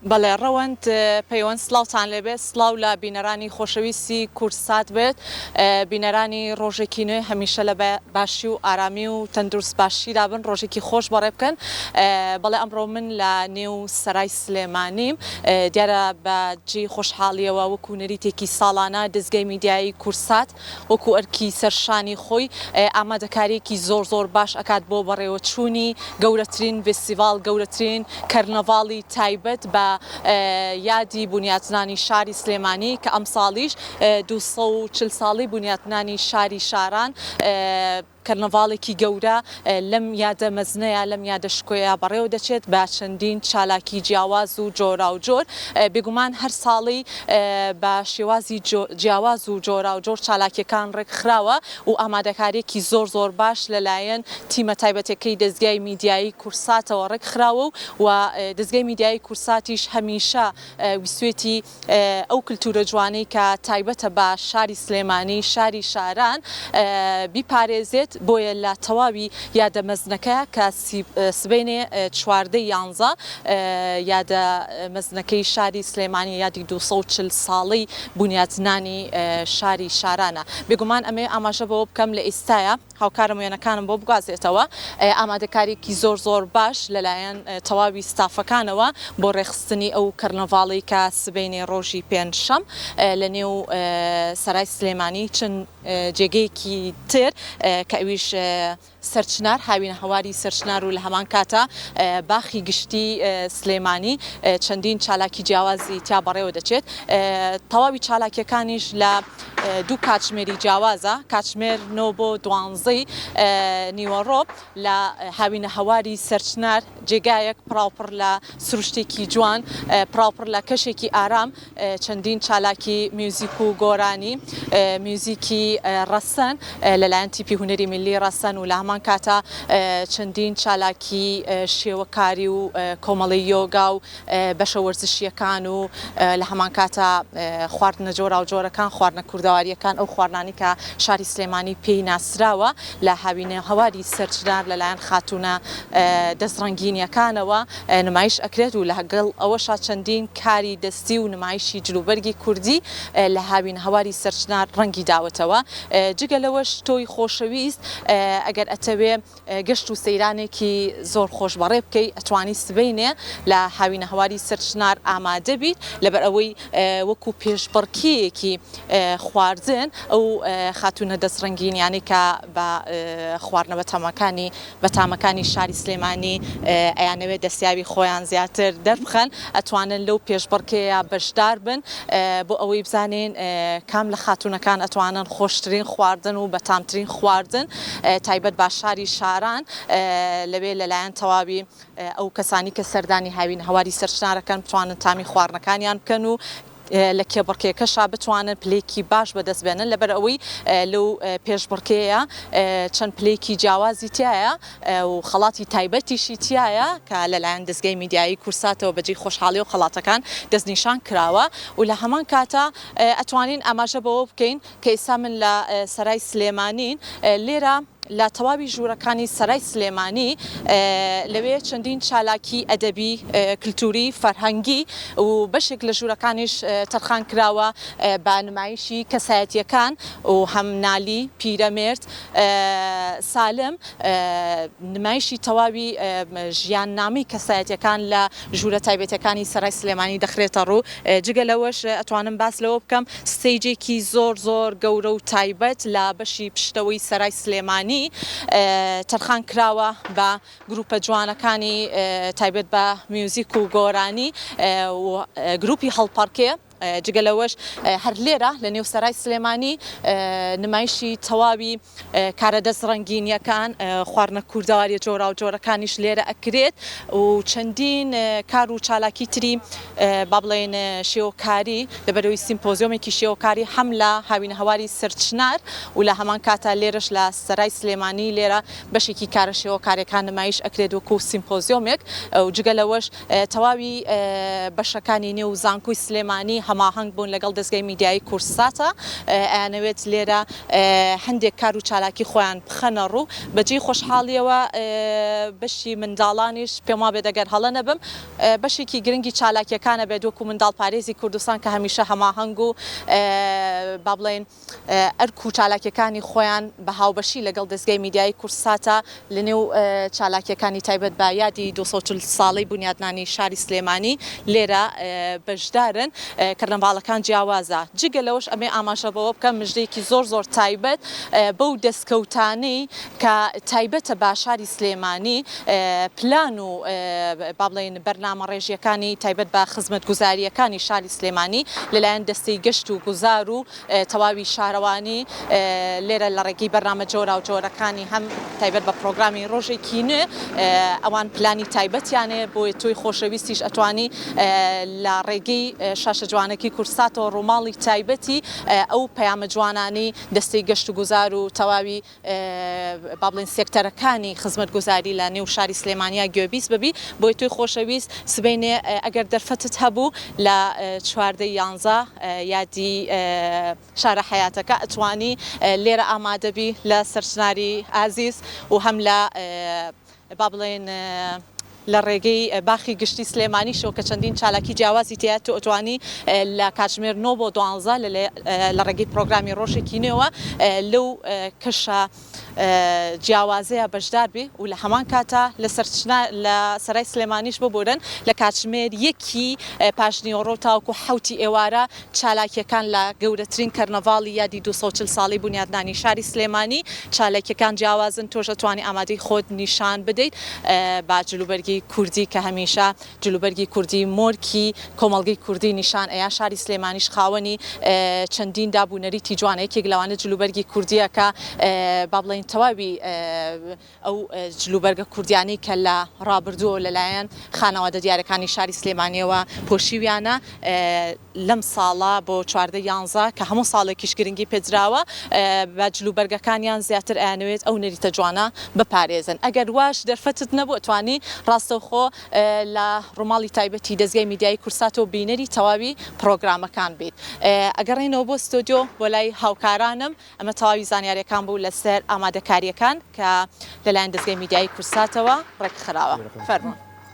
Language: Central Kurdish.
بەڵێ ڕەوەند پەیوەند سڵاوتان لێبێت سڵاو لە بینەرانی خۆشەویستی کوردسات بێت بینەرانی ڕۆژێکی نوێ هەمیشە لە باشی و ئارامی و تەندروست باشیدا بن ڕۆژێکی خۆش بەڕێ بکەن بەڵێ ئەمڕۆ من لە نێو سەرای سلێمانیم دیارە بە جێی خۆشحاڵیەوە وەکو نەریتێکی ساڵانە دەزگای میدیایی کوردسات وەکو ئەرکی سەر شانی خۆی ئامادەکاریەکی زۆر زۆر باش ئەکات بۆ بەڕێوەچوونی گەورەترین ڤیستیڤاڵ، گەورەترین کەرنەڤاڵی تایبەت بە یادی بونیاتنانی شاری سلێمانی کە ئەمساڵیش 240 ساڵەی بونیاتنانی شاری شاران کەرنەڤاڵێکی گەورە لەم یادە مەزنەیا، لەم یادە شکۆیە بەڕێوە دەچێت بە چەندین چالاکی جیاواز و جۆراوجۆر. بێگومان هەر ساڵەی بە شێوازی جیاواز و جۆراوجۆر چالاکیەکان ڕێکخراوە و ئامادەکاریەکی زۆر زۆر باش لەلایەن تیمە تایبەتەکەی دەزگای میدیایی کوردساتەوە ڕێکخراوە و دەزگای میدیایی کوردساتیش هەمیشە ویستوێتی ئەو کلتورە جوانەی کە تایبەتە بە شاری سلێمانی، شاری شاران، بیپارێزێت، بۆیە لە تەواوی یادە مەزنەکە کە سبەینێ 14 ی یانزە یادە مەزنەکەی شاری سلێمانی یادی 240 ساڵەی بونیاتنانی شاری شارانە. بێگومان ئەمەوێ ئاماژە بەوە بکەم لە ئیستایا، هاوکارم وێنەکانم بۆ بگوازێتەوە، ئامادەکاریەکی زۆر زۆر باش لەلایەن تەواوی ستافەکانەوە بۆ ڕێکخستنی ئەو کەرنەڤاڵەی کە سبەینێ ڕۆژی پێنجشەم لە نێو سەرای سلێمانی چەند جێگەیەکی تر کە ئەویش سەرچنار هاوینەهەواری سەرچنار و لە هەمان کاتا باخی گشتی سلێمانی چەندین چالاکی جیاوازی تیا بەڕێوە دەچێت تەواوی چالاکیەکانیش لە دوو کاتژمێری جیاوازە، کاتژمێر نۆ بۆ دوانزەی نیوەڕۆ لە هاوینەهەواری سەرچنار، جێگایەک پڕاوپڕ لە سروشتێکی جوان، پڕاوپڕ لە کەشێکی ئارام، چەندین چالاکی میوزیک و گۆرانی، میوزیکی ڕەسەن لەلایەن تیپی هونەری میللی ڕەسەن و لە هەمان کاتا چەندین چالاکی شێوەکاری و کۆمەڵەی یۆگا و بەشە وەرزشییەکان و لە هەمانکاتا خواردنە جۆراوجۆرەکان، خواردنە کوردەوارییەکان، ئەو خواردنانەی کە شاری سلێمانی پێی ناسراوە لە هاوینەهەواری سەرچنار لەلایەن خاتوونە دەستڕەنگینییەکانەوە نمایش ئەکرێت و لەگەڵ ئەوەشا چەندین کاری دەستی و نمایشی جلوبەرگی کوردی لە هاوینەهەواری سەرچنار ڕەنگی داوەتەوە. جگە لەوەش تۆی خۆشەویست ئەگەر ئەتەوێ گەشت و سەیرانێکی زۆر خۆش بەڕێ بکەی ئەتوانی سبەینێ لە هاوینەهەواری سەرچنار ئامادە بیت لەبەر ئەوەی وەکو پێشبڕکێیەکی خواردن ئەو خاتوونە دەست ڕەنگینیانەی کە بە خواردنە بەتامەکانی بەتامەکانی شاری سلێمانی ئەیانەوێت دەستیاوی خۆیان زیاتر دەربخەن ئەتوانن لەو پێشبڕکێیە بەشدار بن بۆ ئەوەی بزانین کام لە خاتوونەکان ئەتوانن خۆشترین خواردن و بەتامترین خواردن تایبەت بە شاری شاران لەوێ لەلایەن تەواوی ئەو کەسانی کە سەردانی هاوینەهەواری سەرچنارەکەن بتوانن تامی خواردنەکانیان بکەن و لە کێبڕکێکەشا بتوانن پلەیەکی باش بەدەست بێنن لەبەر ئەوەی لەو پێشبڕکێیە چەند پلەیەکی جیاوازی تیایە و خەڵاتی تایبەتیشی تیایە کە لەلایەن دەزگای میدیایی کورساتەوە بەجێی خۆشحاڵی و خەڵاتەکان دەستنیشان کراوە و لە هەمان کاتا ئەتوانین ئاماژە بەوە بکەین کە ئێستا من لە سەرای سلێمانین لێرە لە تەواوی ژوورەکانی سەرای سلێمانی لەوێ چەندین چالاکی ئەدەبی، کلتوری، فەرهەنگی و بەشێک لە ژوورەکانیش تەرخان کراوە بە نمایشی کەسایەتیەکان و هەم نالی، پیرەمێرد، سالم نمایشی تەواوی ژیاننامەی کەسایەتیەکان لە ژوورە تایبەتەکانی سەرای سلێمانی دەخرێتە ڕوو، جگە لەوەش ئەتوانم باس لەوە بکەم ستەیجێکی زۆر زۆر گەورە و تایبەت لە بەشی پشتەوەی سەرای سلێمانی تەرخان کراوە بە گروپە جوانەکانی تایبەت بە میوزیک و گۆرانی و گروپی هەڵپەڕکێ. جگە لەوەش هەر لێرە لە نێو سەرای سلێمانی نمایشی تەواوی کارە دەست ڕەنگینیەکان، خواردنە کوردەواریە جۆراوجۆرەکانیش لێرە ئەکرێت و چەندین کار و چالاکی تری با بڵێین شێوەکاری لەبەرەوەی سیمپۆزیۆمێکی شێوەکاری هەم لە هاوینەهەواری سەرچنار و لە هەمان کاتا لێرەش لە سەرای سلێمانی لێرە بەشێکی کارە شێوەکاریەکان نمایش ئەکرێت وەکو سیمپۆزیۆمێک و جگە لەوەش تەواوی بەشەکانی نێو زانکۆی سلێمانی هەماهەنگ بوون لەگەڵ دەزگای میدیایی کوردساتە ئەیانەوێت لێرە هەندێک کار و چالاکی خۆیان بخەنە ڕوو. بە جێی خۆشحاڵیەوە بەشی منداڵانیش پێم وابێت ئەگەر هەڵە نەبم بەشێکی گرنگی چالاکیەکانە بێت وەکو منداڵپارێزی کوردستان کە هەمیشە هەماهەنگ و با بڵێین ئەرک و چالاکیەکانی خۆیان بە هاوبەشی لەگەڵ دەزگای میدیایی کوردساتە لە نێو چالاکیەکانی تایبەت بە یادی 240 ساڵەی بونیادنانی شاری سلێمانی لێرە بەشدارن. کەرنەڤاڵەکان جیاوازە. جگە لەوەش ئەمێ ئاماژە بەوە بکەم مژدەیەکی زۆر زۆر تایبەت بەو دەستکەوتانەی کە تایبەتە بە شاری سلێمانی پلان و با بڵێین بەرنامەڕێژیەکانی تایبەت بە خزمەتگوزارییەکانی شاری سلێمانی لەلایەن دەستەی گەشت و گوزار و تەواوی شارەوانی لێرە لە ڕێگەی بەرنامە جۆراوجۆرەکانی هەم تایبەت بە پرۆگرامی ڕۆژێکی نوێ ئەوان پلانی تایبەتیان هەیە بۆیە تۆی خۆشەویستیش ئەتوانی لە ڕێگەی شاشە جوانەکەی کوردساتەوە ڕووماڵی تایبەتی ئەو پەیامە جوانانەی دەستەی گەشتوگوزار و تەواوی با بڵێین سێکتەرەکانی خزمەتگوزاری لە نێو شاری سلێمانیا گوێبیست ببی بۆیە تۆی خۆشەویست سبەینێ ئەگەر دەرفەتت هەبوو لە 14 یانزە یادی شارە حەیاتەکە ئەتوانی لێرە ئامادەبی لە سەرچناری ئازیز و هەم لە با بڵێین لە ڕێگەی باخی گشتی سلێمانیشەوە کە چەندین چالاکی جیاوازی تێیە تۆ ئەتوانی لە کاتژمێر 9 بۆ دوانزە لە ڕێگەی پرۆگرامی ڕۆژێکی نوێوە لەو کەشە جیاوازەیە بەشدار بی و لە هەمان کاتا لە سەرچنا لە سەرای سلێمانیش ببورن لە کاتژمێر یەکی پاشنیوەڕۆ تاوەکو حەوتی ئێوارە چالاکییەکان لە گەورەترین کەرنەڤاڵی یادی 240 ساڵەی بونیادنانی شاری سلێمانی، چالاکییەکان جیاوازن، تۆش ئەتوانی ئامادەی خۆت نیشان بدەیت بە جلوبەرگی کوردی کە هەمیشە جلوبەرگی کوردی مۆرکی کۆمەڵگەی کوردی نیشان ئەیا، شاری سلێمانیش خاوەنی چەندین داب و نەریتی جوانە، یەکێک لەوانە جلوبەرگی کوردییە کە با بڵێین تەواوی ئەو جلوبەرگە کوردیانەی کە لە ڕابردووەوە لەلایەن خانەوادە دیارەکانی شاری سلێمانیەوە پۆشیویانە لەم ساڵە بۆ 14 یانزە کە هەموو ساڵێکیش گرنگی پێدراوە بە جلوبەرگەکانیان زیاتر ئەیانەوێت ئەو نەریتە جوانە بپارێزن ئەگەر واش دەرفەتت نەبوو ئەتوانی ڕاستەوخۆ لە ڕووماڵی تایبەتی دەزگای میدیایی کوردساتەوە بینەری تەواوی پڕۆگرامەکان بیت ئەگەڕێینەوە بۆ ستۆدیۆ بۆ لای هاوکارانم ئەمە تەواوی زانیاریەکان بوو لەسەر ئامادەکاریەکان کە لەلایەن دەزگای میدیایی کوردساتەوە ڕێکخراوە. فەرموون.